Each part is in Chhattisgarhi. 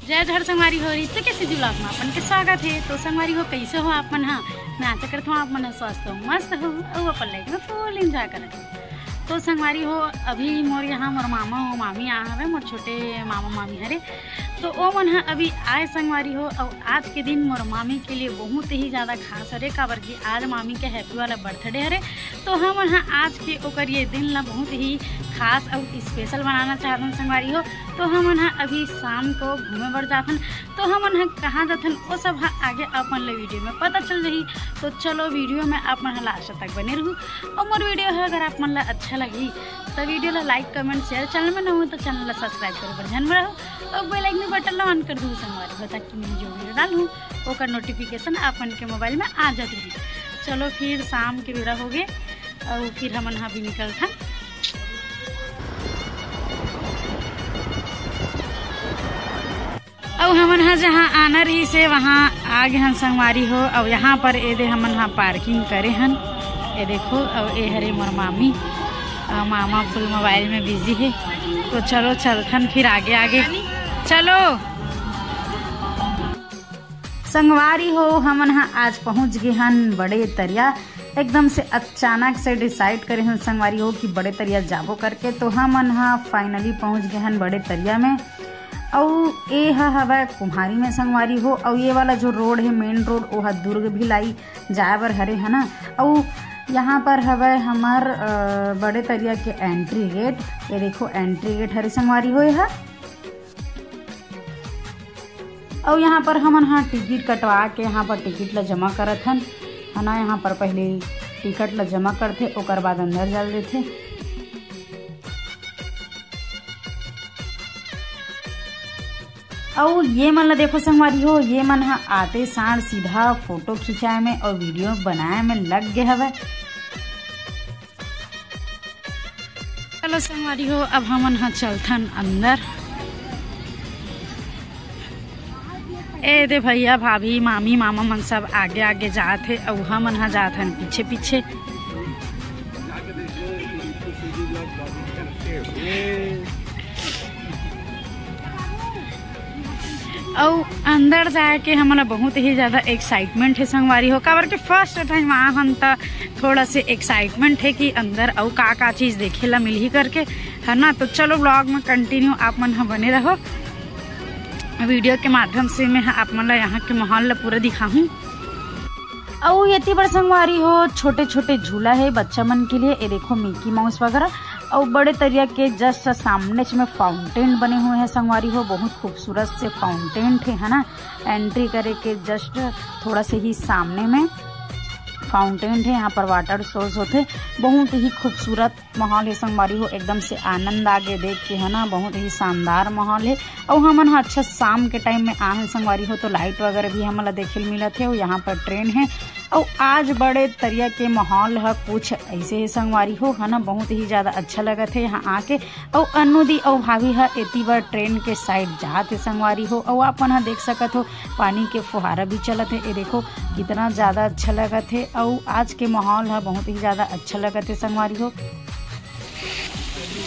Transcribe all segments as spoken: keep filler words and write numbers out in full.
जय जोहार संगवारी हो, रितु के CG vlog में अपन के स्वागत हे। तो संगवारी हो, कैसे हो आप मन हा? मैं आशा करत हूँ आप मन ह स्वस्थ हो, मस्त हो अउ अपन life में full enjoy करत हो। तो संगवारी हो, अभी मोर यहाँ मोर मामा अउ मामी आ हवे, मोर छोटे मामा मामी हरे। तो ओ मन ह अभी आए संगवारी हो, अउ आज के दिन मोर मामी के लिए बहुत ही ज्यादा खास हरे, काबर कि आज मामी के happy वाला birthday हरे। तो हमन ह आज के ओकर ये दिन ला बहुत ही खास अउ special बनाना चाहत हन संगवारी हो। तो हमन ह अभी शाम को घूमे बर जाथन। तो हमन ह कहाँ जाथन, ओ सब ह आगे आप मन ला video में पता चल जाही। तो चलो, video में आप मन ह last तक बने रहू। अउ मोर video ह अगर आप मन ला अच्छा लगही, तो video ला like, comment, share, channel में नवा हो तो channel ला subscribe करे बर झन भुलाहू। अउ bell icon button ला on कर दू संगवारी हो, ताकि मैं जो video डालहूँ, ओकर notification आप मन के mobile में आ जात रही। चलो, फिर शाम के बेरा हो गे, अउ फिर हमन ह भी निकलथन। अउ हमन ह जहाँ आना रहिस हे, वहाँ आ गे हन संगवारी हो। अउ यहाँ पर ए दे हमन ह parking करे हन, ए देखो। अउ ए हरे मोर मामी, अउ मामा full mobile में busy हे। तो चलो, चलथन फिर आगे आगे। चलो संगवारी हो, हमन ह आज पहुँच गे हन बड़े तरिया। एकदम से अचानक से decide करे हन संगवारी हो कि बड़े तरिया जाबो करके। तो हमन ह finally पहुँच गे हन बड़े तरिया में। अउ ए ह हवय कुम्हारी में संगवारी हो। अउ ये वाला जो road हे, main road, ओ ह दुर्ग भिलाई जाए बर हरे, है ना। अउ यहाँ पर हवय हमर, अ, बड़े तरिया के entry gate। ये देखो, entry gate हरे संगवारी हो, ये ह। अउ यहाँ पर हमन ह टिकट कटवा के यहाँ पर टिकट ला जमा करत हन, है ना। यहाँ पर पहले टिकट ला जमा करथे, ओकर बाद अंदर जाल देथे। अउ ये मन ला देखो संगवारी हो, ये मन ह आते साण सीधा फोटो खिंचाए में अउ video बनाए में लग गे हवय। चलो संगवारी हो, अब हमन ह चलथन अंदर। ए दे भैया, भाभी, मामी, मामा मन सब आगे आगे जात हे, अउ हमन ह जात हन पीछे पीछे। अउ अंदर जाए के हमन ला बहुत ही ज्यादा excitement हे संगवारी हो, काबर के first time आ हन, त थोड़ा से excitement हे कि अंदर अउ का का चीज देखे ला मिलही करके, है ना। तो चलो, vlog में continue आप मन ह बने रहो, video के माध्यम से मैं ह आप मन ला यहाँ के माहौल ला पूरा दिखाहूँ। अउ एती बर संगवारी हो, छोटे छोटे झूला हे बच्चा मन के लिए। ये देखो, मिकी माउस वगैरह। अउ बड़े तरिया के just सामने में fountain बने हुए हैं संगवारी हो, बहुत खूबसूरत से fountain हे, है ना। Entry करे के just थोड़ा से ही सामने में fountain हे, यहाँ पर water shows होथे। बहुत ही खूबसूरत माहौल हे संगवारी हो, एकदम से आनंद आ गे देख के, है ना। बहुत ही शानदार माहौल हे। अउ हमन ह अच्छा शाम के time में आ हन संगवारी हो, तो light वगैरह भी हमन ला देखे ल मिलत हे। अउ यहाँ पर train हे, अउ आज बड़े तरिया के माहौल ह कुछ ऐसे हे संगवारी हो, है ना। बहुत ही ज्यादा अच्छा लगत हे यहाँ आके। अउ अनु दी अउ भाभी ह एती बर train के side जात हे संगवारी हो। अउ आप मन ह देख सकत हो, पानी के फुहारा भी चलत हे। ये देखो, कितना ज्यादा अच्छा लगत हे। अउ आज के माहौल ह बहुत ही ज्यादा अच्छा लगत हे संगवारी हो।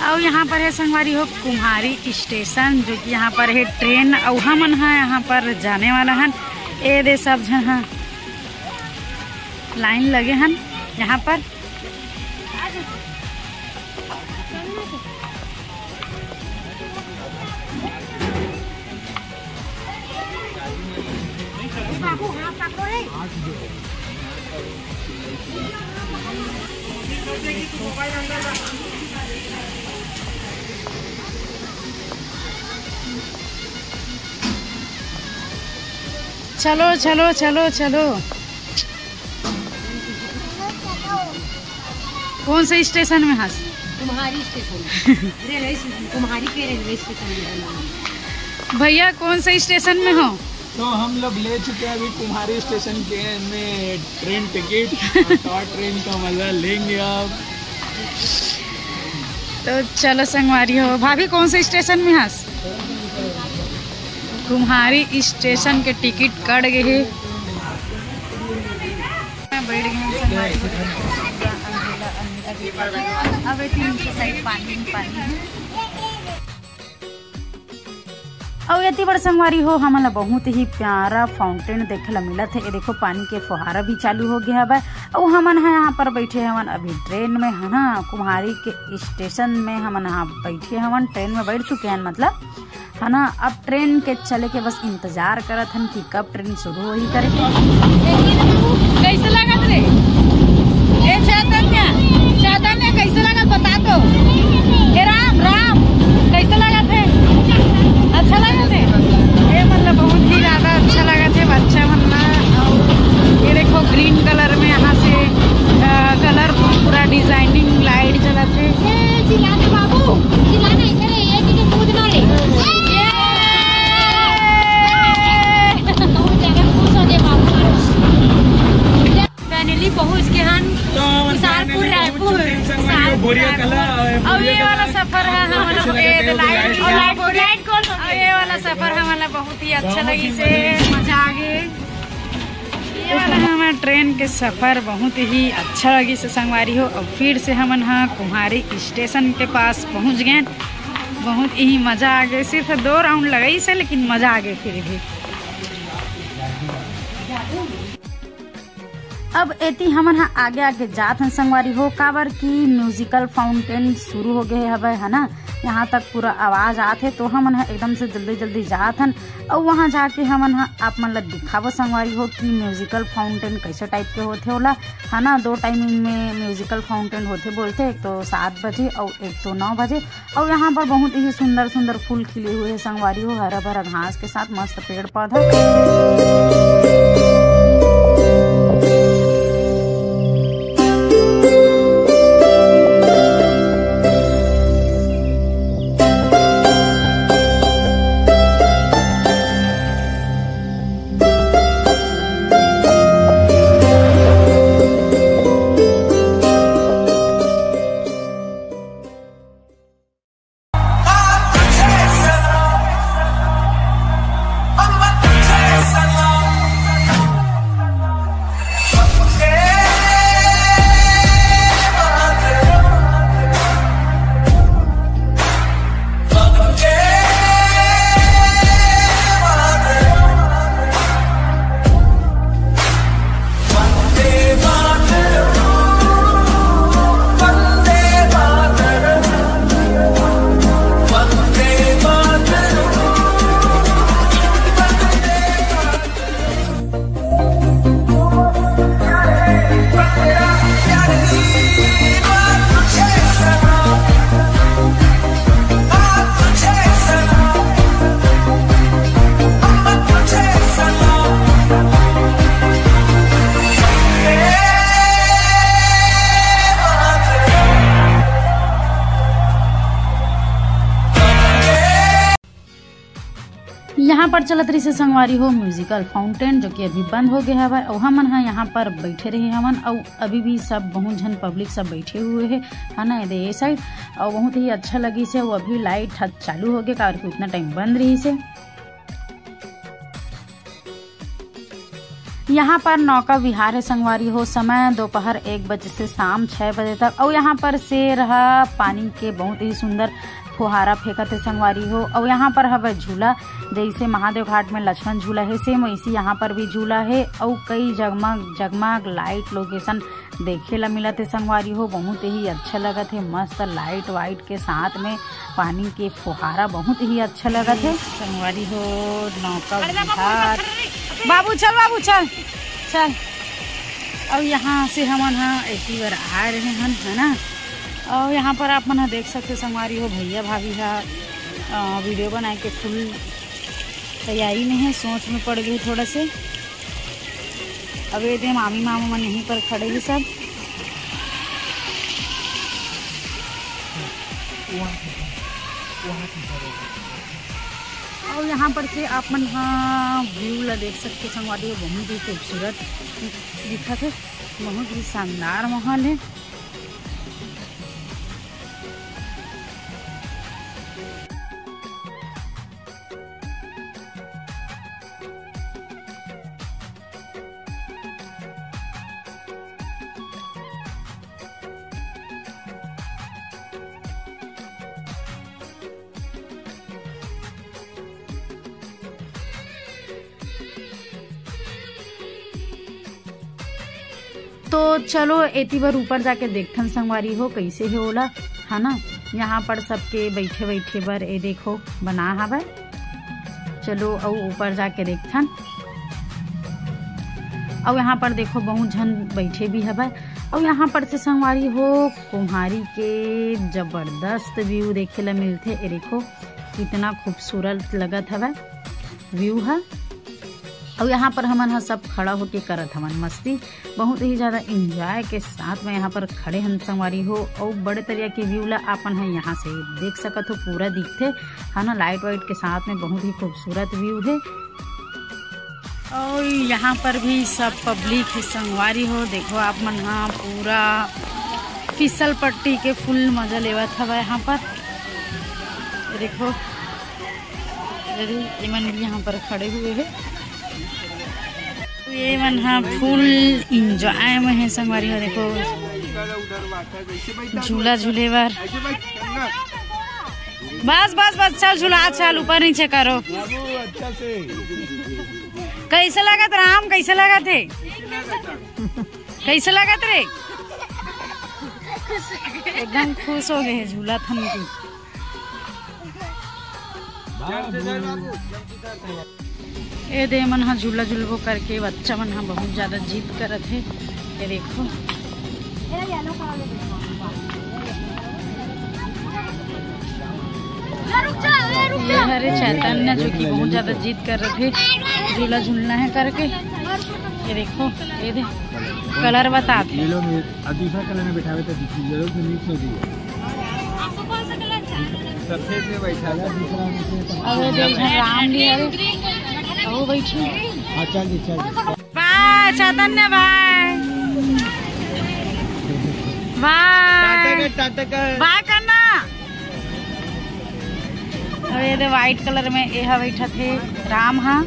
अउ यहाँ पर हे संगवारी हो, कुम्हारी station, जो कि यहाँ पर हे train। अउ हमन ह यहाँ पर जाने वाला हन। ए दे सब झन ह line लगे हन यहाँ पर। चलो, चलो, चलो, चलो। कौन से station में हस? कुम्हारी station। रेलवे स्टेशन, कुम्हारी के रेलवे स्टेशन में है। भैया, कौन से station में हो? तो हम लोग ले चुके हैं अभी कुम्हारी station के में train ticket। और टॉय train का मजा लेंगे अब। तो चलो संगवारी हो। भाभी, कौन से station में हस? कुम्हारी station के ticket कट गए हे। मैं बैठ गए हैं संगवारी हो। अब तीन सौ साइड पानी, पानी है। अउ एती बर संगवारी हो, हमन ला बहुत ही प्यारा फाउंटेन देखे ला मिलत हे। ये देखो, पानी के फुहारा भी चालू हो गया हवय। अउ हमन ह यहाँ पर बैठे हवन अभी ट्रेन में, है ना, कुम्हारी के स्टेशन में हमन ह बैठे हवन, ट्रेन में बैठ चुके हन, मतलब, है ना। अब ट्रेन के चले के बस इंतजार करत हन कि कब ट्रेन शुरू होही करके। कैसे लागत रे? ए चैतन्य, चैतन्य, कैसे लागत बता तो। ए राम, राम, कैसे लागत हे? अच्छा लागत हे? ए मतलब बहुत ही ज्यादा अच्छा लागत हे बच्चा मन ला। अउ ये देखो ग्रीन कलर में यहाँ से, अ, कलरफुल पूरा डिजाइनिंग लाइट जलत हे। ए, चिल्ला दे बाबू, चिल्ला नहीं करे, ये कि मुंह ना ले। ये! बहुत ज्यादा खुश हो गए बाबू। फाइनली पहुंच गए हन तो हमन विशालपुर, finally पहुंच रायपुर। चुके हैं संगवारी, विशालपुर, बोरिया रायपुर। कला, और अब ये बोरिया वाला कला। सफर है हमारा, ये लाइट, लाइट, लाइट कौन हो? अब ये वाला सफर हमारा बहुत ही अच्छा बहुत ही लगी से, मजा। मजा आ गए। ये वाला हमारा ट्रेन के सफर बहुत ही अच्छा लगी से संगवारी हो। अब फिर से हमन हा कुम्हारी स्टेशन के पास पहुंच गए। बहुत ही मजा आ गए। सिर्फ दो राउंड लगाई से, लेकिन मजा आ गए फिर भी। अब एती हमन ह आगे आगे जात हन संगवारी हो, काबर कि म्यूजिकल फाउंटेन शुरू हो गए हवय, है ना। यहाँ तक पूरा आवाज आत हे, तो हमन ह एकदम से जल्दी जल्दी जात हन। अउ वहाँ जाके हमन ह आप मन ला दिखाबो संगवारी हो कि म्यूजिकल फाउंटेन कैसे टाइप के होथे ओला, है ना। दो टाइमिंग में म्यूजिकल फाउंटेन होथे बोलथे, एक तो सात बजे अउ एक तो नौ बजे। अउ यहाँ पर बहुत ही सुंदर सुंदर फूल खिले हुए हैं संगवारी हो, हरा भरा घास के साथ मस्त पेड़ पौधा। यहाँ पर चलत रहिसे संगवारी हो म्यूजिकल फाउंटेन, जो कि अभी बंद हो गया हवय। अउ हमन ह यहाँ पर बैठे रहे हवन, अउ अभी भी सब बहुत झन पब्लिक सब बैठे हुए हे, है ना, ये साइड। अउ बहुत ही अच्छा लगिस हे, वो अभी लाइट ह चालू हो गए, काबर कि उतना टाइम बंद रहिसे। यहाँ पर नौका विहार है संगवारी हो, समय दोपहर एक बजे से शाम छः बजे तक। और यहाँ पर शेर ह पानी के बहुत ही सुंदर फुहारा फेंकत है संगवारी हो। और यहाँ पर हवे झूला, जैसे महादेव घाट में लक्ष्मण झूला है, सेम वैसे यहाँ पर भी झूला है। और कई जगमग जगमग लाइट लोकेशन देखे ला मिलत है संगवारी हो, बहुत ही अच्छा लगत है। मस्त लाइट वाइट के साथ में पानी के फुहारा बहुत ही अच्छा लगत है संगवारी हो। नौका विहार, बाबू चल, बाबू चल, चल। अब यहाँ से हमन ह एती बर आ रहे हन, है ना। और यहाँ पर आप मन ह देख सकते संगवारी हो, भैया भाभी ह, अ, वीडियो बनाए के फुल तैयारी में है, सोच में पड़ गई थोड़ा से। अब ये दे मामी मामा मन यहीं पर खड़े ही सब। और यहाँ पर से आप मन ह व्यू ला देख सकते संगवारी हो, बहुत ही खूबसूरत दिखत है, बहुत ही शानदार माहौल है। तो चलो एती बर ऊपर जाके देखथन संगवारी हो, कैसे हे ओला, है ना। यहाँ पर सबके बैठे बैठे बर ए देखो बना हवय। चलो अउ ऊपर जाके देखथन। अउ यहाँ पर देखो बहुत झन बैठे भी हवय। अउ यहाँ पर से संगवारी हो, कुम्हारी के जबरदस्त व्यू देखे ला मिलथे। ए देखो कितना खूबसूरत लगत हवय व्यू ह। अउ यहाँ पर हमन ह सब खड़ा होके करत हवन मस्ती। बहुत ही ज्यादा एंजॉय के साथ में यहाँ पर खड़े हन संगवारी हो। अउ बड़े तरिया के व्यू ला आपन ह यहाँ से देख सकत हो, पूरा दिखथे, है ना। लाइट वाइट के साथ में बहुत ही खूबसूरत व्यू हे। अउ यहाँ पर भी सब पब्लिक हे संगवारी हो। देखो आप मन ह पूरा फिसल पट्टी के फुल मजा लेवत हवय यहाँ पर। देखो, अरे, ये मन भी यहाँ पर खड़े हुए हैं। ये मन ह फुल एंजॉय में है संगवारी हो। देखो, झूला झूले बर। बस, बस, बस, चल झूला, चल, ऊपर नीचे करो। कैसे लगत राम, कैसे लगत हे? कैसे लगत रे? एकदम खुश हो गए हैं झूला थन की। ए दे मन ह झूला झुलबो करके बच्चा मन ह बहुत ज्यादा जिद करत हे। ये देखो, ये हरे चैतन्य जो कि बहुत ज्यादा जिद करत हे, झूला झूलना है करके। ये देखो, ये दे कलर बतात हे। ये लोग ये, अब दूसरा कलर में बैठा हुआ था, दूसरी जरूरत से मिक्स हो गई है। सफेद में बैठा था। अब ये देख, राम भी है, वो बैठे। हाँ, चल जी, चल जी। बाय चैतन्य, बाय। बाय। टाटा कर, टाटा कर। बाय करना। अब ये दे व्हाइट कलर में ये हा बैठा थे राम हा।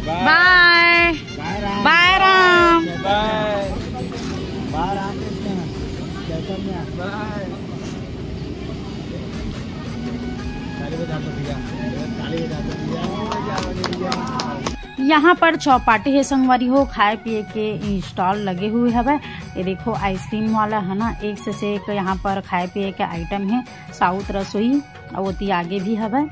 बाय। बाय राम। बाय राम। बाय। बाय राम कृष्ण। चैतन्य। बाय। ताली बजा दो भैया। ताली बजा दो भैया। यहाँ पर चौपाटी हे संगवारी हो, खाए पिए के स्टॉल लगे हुए हवय। ये देखो आइसक्रीम वाला है ना, एक से, से एक यहाँ पर खाए पिए के आइटम है। साउथ रसोई अउ ओती आगे भी हवय।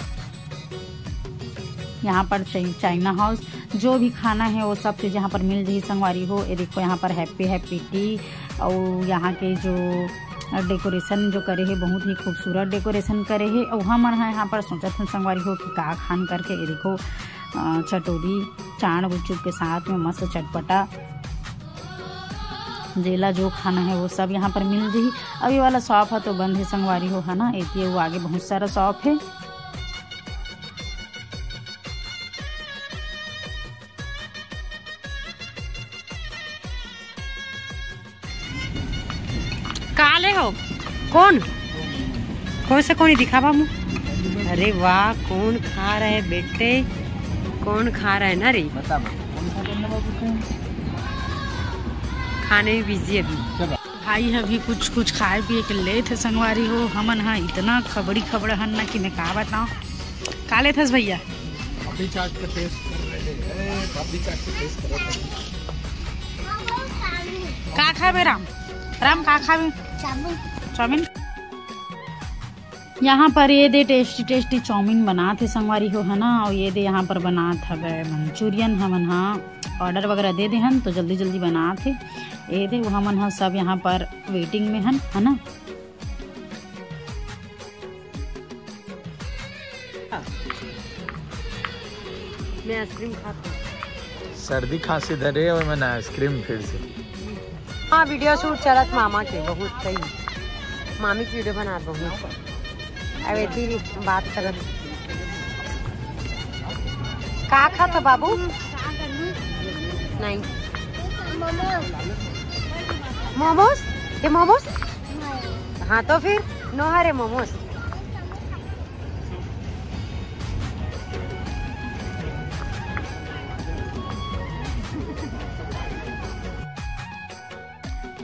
यहाँ पर चाइ-, चाइना हाउस, जो भी खाना है वो सब चीज यहाँ पर मिल जाही संगवारी हो। ये देखो यहाँ पर हैप्पी हैप्पी टी अउ यहाँ के जो डेकोरेशन जो करे हे, बहुत ही खूबसूरत डेकोरेशन करे हे। अउ हमन ह यहाँ पर सोचत हन संगवारी हो कि का खान करके। ये देखो, अ, चटोरी, चाट गुपचुप के साथ में मस्त चटपटा, जेला जो खाना है वो सब यहाँ पर मिल जाही। अब ये वाला शॉप है तो बंद है संगवारी हो, है ना, एती वो आगे बहुत सारा शॉप है। का ले हो? कौन? कौन से कौन दिखावा मुँह? अरे वाह, कौन खा रहे बेटे? कौन खा रहे ना रे? बता, बता। खाने में बिजी अभी। भाई अभी कुछ कुछ खाए पिए के लेत हे संगवारी हो। हमन हा इतना खबड़ी खबड़ा हन ना कि मैं का बताऊं। का लेत हस भैया? अभी चाट के टेस्ट कर रहे हैं। ए, अभी चाट के टेस्ट कर रहे हैं। का खाबे राम? राम का खाबे? चाउमीन। चाउमीन। यहाँ पर ये दे टेस्टी टेस्टी चाउमीन बनात हे संगवारी हो, है ना। और ये दे यहाँ पर बनात हवे मंचूरियन। हमन हा ऑर्डर वगैरह दे दे हन तो जल्दी जल्दी बनात हे। ये दे वो हमन हा सब यहाँ पर वेटिंग में हन, है ना। मैं आइसक्रीम खात हूँ। सर्दी खांसी धरे और मैंने आइसक्रीम फिर से। हाँ, वीडियो शूट चलत मामा के बहुत सही। मामी की वीडियो बना बहुत। अब एती बात करत। का खात हो बाबू? नहीं। मोमोज? ये मोमोज? हाँ तो फिर नो हरे मोमोज।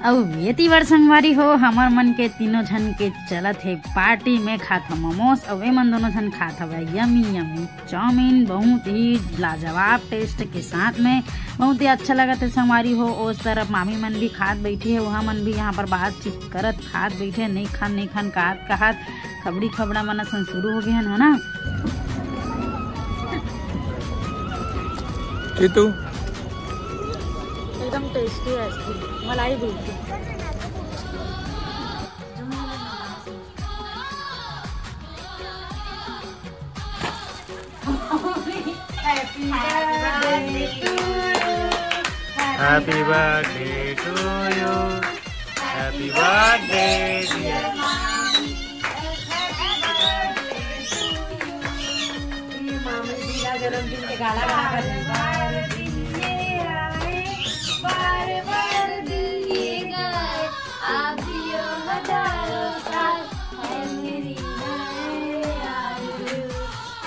अउ एती बर संगवारी हो, हमर मन के तीनों झन के चलत हे पार्टी में, खात ह मोमोस, अउ ए मन दोनों झन खात हवय यमी यमी चाउमीन। बहुत ही लाजवाब टेस्ट के साथ में बहुत ही अच्छा लगत हे संगवारी हो। ओस तरफ मामी मन भी खात बैठी हे, वहाँ मन भी यहाँ पर बातचीत करत खात बैठे, नहीं खान नहीं खान कहत कहत खबड़ी खबड़ा मन असन शुरू हो गए हन, है ना? जीतू, एकदम टेस्टी है आइसक्रीम, मलाई दूध की। Happy birthday to you. Happy birthday, dear. ये मामी जी का जन्मदिन के गाना गा रही है। बार बार दिन ये गाए, आप जियो हजारों साल, है मेरी गाए यार।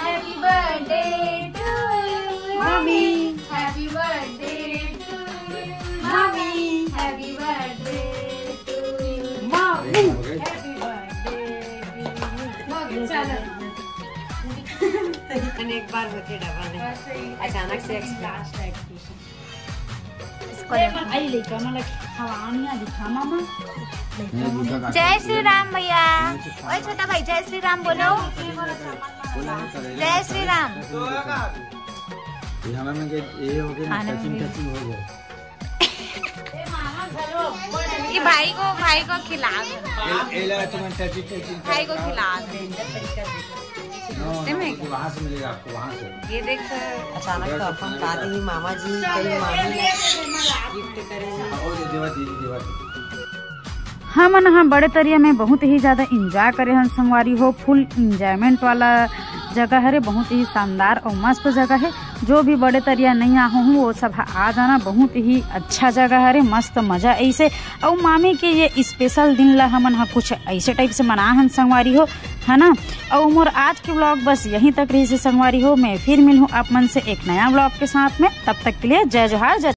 Happy birthday to you, Mommy. Happy birthday to you, Mommy. Happy birthday to you, Mommy. Happy birthday to you. हो गया, चलो। एक बार होके डबल है। अचानक से एक्सप्रेस। Last expression. इसको ले। भाई लइका मन ला खवानिया दिखा मामा। जय श्री राम भैया। ओए छोटा भाई, जय श्री राम बोलो। जय श्री राम। ये हमें में के ये हो गया ना, खाने में टचिंग भी। टचिंग हो गया। ये भाई को, भाई को खिला दे। ये, ये ला तुम्हें टचिंग टचिंग भाई को खिला दे। नो, सही में? वहाँ से मिलेगा आपको, वहाँ से। ये देख, अचानक तो अपन का दी मामा जी, कई मामी गिफ्ट करे। हाँ, वो दे, देवा दीदी, देवा दीदी। हमन ह बड़े तरिया में बहुत ही ज्यादा एंजॉय करे हन संगवारी हो। फुल एंजॉयमेंट वाला जगह हरे, बहुत ही शानदार और मस्त जगह है। जो भी बड़े तरिया नहीं आ हो, वो सब ह आ जाना, बहुत ही अच्छा जगह हरे, मस्त मजा ऐसे। और मामी के ये स्पेशल दिन ला हमन ह कुछ ऐसे टाइप से मना हन संगवारी हो, है ना। और मोर आज के व्लॉग बस यहीं तक रही से संगवारी हो। मैं फिर मिलूँ आप मन से एक नया व्लॉग के साथ में। तब तक के लिए जय जोहार, जय